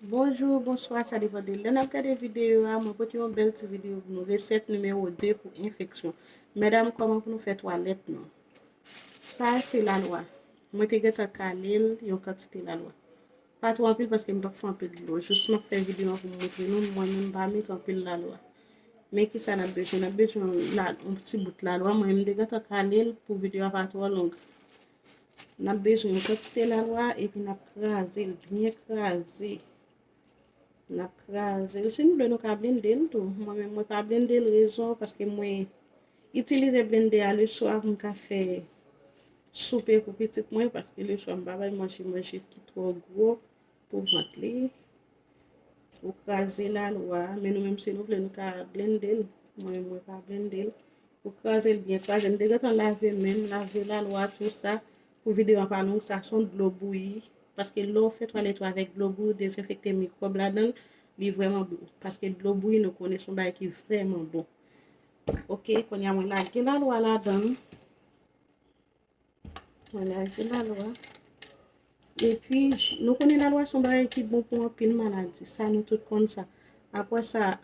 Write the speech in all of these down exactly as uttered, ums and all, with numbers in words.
Bonjou, bonswa, sa depann de lè n ap gade videyo a. Mwen pote yon bèl ti videyo pou nou. Resèt nimewo de pou enfeksyon. Medam, kòman pou nou fè twalèt nou? Sa se lalwa. Mwen te gentan kale l yon kantite lalwa. Pa twò anpil paske m p ap fè anpil dlo. Jis m ap fè videyo an pou m montre nou, mwen menm m pa met anpil lalwa. Men kisa n ap bezwen? N ap bezwen la, yon ti bout lalwa. Mwen menm m te gentan kale l pou videyo a pa twò long. N ap bezwen yon kantite lalwa epi n ap kraze l, byen kraze. N ap kraze l. Si nou vle, nou ka blende l tou. Mwen menm, mwen pa blende l, rezon, paske mwen itilize blende a leswa pou m ka fè soupe pou pitit mwen, paske leswa m pa bay manje, manje ki twò gwo pou vant li. Ou kraze lalwa, men nou menm, si nou vle, nou ka blende l. Mwen menm, mwen pa blende l. Ou kraze l byen kraze. M te gentan lave men m, lave lalwa, tou sa. Pou videyo a pa long, sa se yon dlo bouyi. Paske lè w fè twalèt ou avèk dlo bouyi, ou dezenfekte mikwòb ladan l, li vrèman bon. Paske dlo bouyi, nou konnen se yon bagay ki vrèman bon. Oke, kounye a mwen lage lalwa ladan l. Mwen lage lalwa. Epi, nou konnen lalwa se yon bagay ki bon pou anpil maladi. Sa, nou tout konn sa. Apre sa,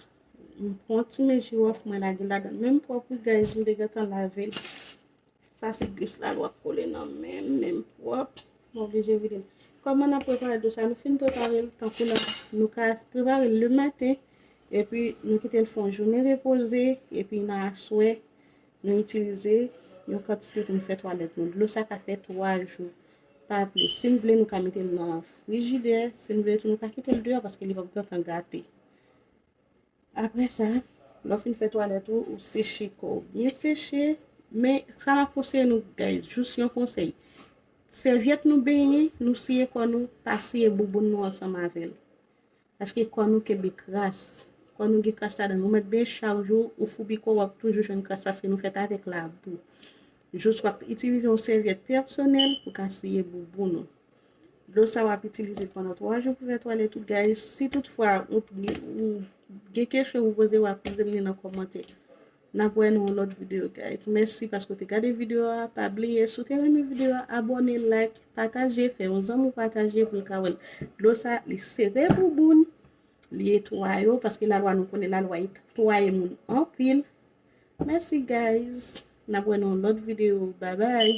m pran ti men jiwòf, mwen lage ladan l. Men m pwòp wi, guys, m te gentan lave l. Sa se glis lalwa k kole nan men m, men m pwòp. Mwen oblije vide l. Kòman n ap prepare dlo sa? Nou fin prepare l tankou la. Nou ka prepare l lematen, epi nou kite l fè yon jounen repoze, epi nan aswè, nou itilize yon kantite pou nou fè twalèt nou. Dlo sa ka fè twa jou, pa plis. Si n vle, nou ka mete l nan frijidè. Si n vle tou, nou ka kite l deyò paske li p ap gentan gate. Apre sa, lè w fin fè twalèt ou, ou seche kò w. Byen seche, men sa m ap konseye nou, guys, jis yon konsèy. Sèvyèt nou benyen, nou siye kò nou, pa siye bouboun nou ansanm avè l. Paske kò nou kenbe kras. Kò nou gen kras ladan l. Ou mèt benyen chak jou, ou foubi kò w, w ap toujou jwenn kras paske nou fèt avèk labou. Jis w ap itilize yon sèvyèt pèsonèl pou ka siye bouboun ou. Dlo sa w ap itilize pandan twa jou pou fè twalèt ou, guys. Si toutfwa ou, ou gen kesyon pou poze, w ap poze m li nan kòmantè. N ap wè nan yon lòt videyo, guys. Mèsi paske w te gade videyo a. Pa bliye, si w te renmen videyo a, abòne, like, pataje, fè yon zanmi w pataje pou l ka wè l. Dlo sa, li sere bouboun, li etwaye w, paske lalwa, nou konnen lalwa etwaye moun anpil. Mèsi, guys. N ap wè nan yon lòt videyo. Babay.